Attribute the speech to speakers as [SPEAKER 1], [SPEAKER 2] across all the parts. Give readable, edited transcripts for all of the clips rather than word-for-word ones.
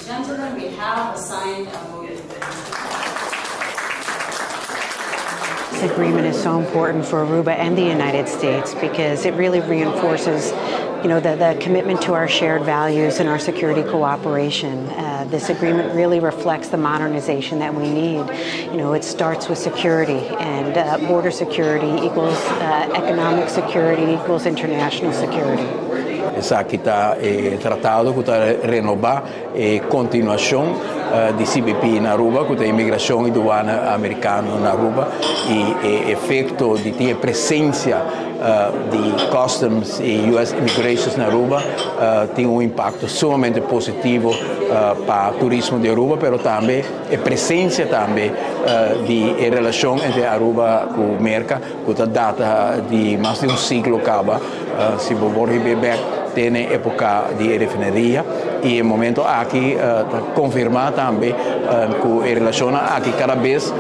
[SPEAKER 1] Gentlemen, we have a signed MOU.
[SPEAKER 2] This agreement is so important for Aruba and the United States because it really reinforces the commitment to our shared values and our security cooperation. This agreement really reflects the modernization that we need. It starts with security, and border security equals economic security equals international security.
[SPEAKER 3] Esaki ta e tratado ku ta renobá e kontinuashon di CBP na Aruba, ku ta imigrashon i duana amerikano na Aruba, i e efekto di tin presensia di Customs i US Immigration na Aruba tin un impakto sumamente positivo pa turismo di Aruba, pero tambe e presensia tambe di relashon entre Aruba ku Merka, ku ta data di mas di un siglo kaba, si bo bèk te na époka di refineria, i e momento aki ta konfirmá tambe ku e relashon aki kada bes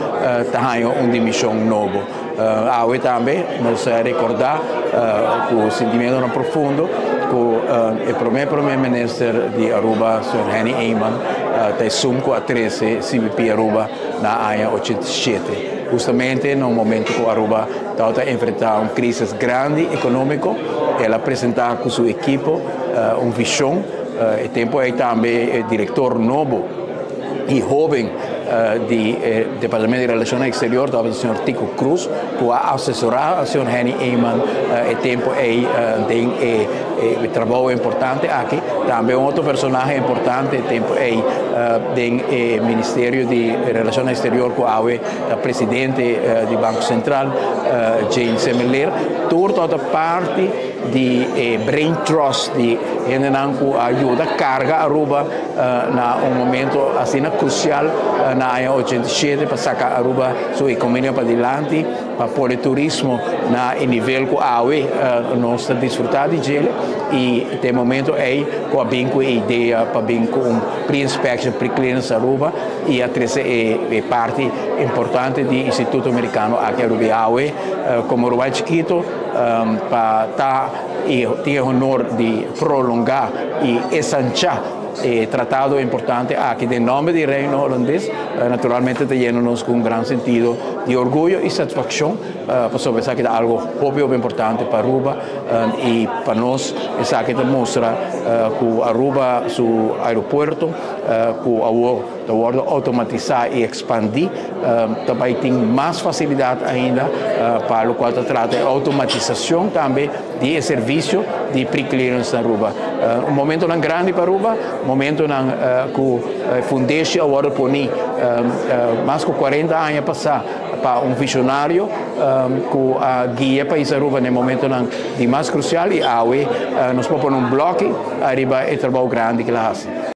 [SPEAKER 3] ta un dimenshon nobo. Awe tambe nos ta rekordá ku sentimentu profundo ku e promé minister di Aruba, señor Henny Eman, ta esun ku a trese CBP Aruba na aña 87. Hustamente na momento ku Aruba tabata enfrentá un krísis grandi ekonómiko, el a presentá ku su ekipo un vishon, e tempu ei tambe direktor nobo i hóben di Departamento di Relashon Eksterior, tabata señor Tico Cruz, ku a asesorá señor Henny Eman e tempu ei den e trabou importante aki. Tambe un otro personahe importante tempu ei den Ministerio di Relashon Eksterior, ku awe ta presidente di Banko Sentral, Jane Semeleer. Tur tabata parti di brain trust di hendenan ku a yuda karga Aruba na un momento asina krusial na aña 87 pa saka Aruba su ekonomia padilanti, pa pone turismo na nivel ku awe nos ta disfrutá di dje, i e momento ei ku a bin ku idea pa bin ku un pre-inspection, pre-clearance Aruba i a trese e parti importante di Instituto Amerikano aki Aruba. Awe komo Aruba chikitu pa ta i tin honor di prolongá i ensanchá e tratado importante aki den nòmber di Reino Hulandes, naturalmente ta yena nos ku un gran sentido di orguyo i satisfakshon, pasobra esaki ta algu hopi importante pa Aruba i pa nos esaki ta mustra ku Aruba su aeropuerto, ku awor ta wòrdu outomatisá i ekspandí, tambe tin mas fasilidat ainda pa loke ta trata outomatisashon tambe di servisio di pre-clearance na Aruba. Un momento grandi pa Aruba, momento ku fundeshi a wòrdu poní mas ku 40 aña pasá pa un vishonario ku a guia pais Aruba na momento di mas krusial, i awe nos por pone un blòki ariba e trabou grandi ku el a hasi.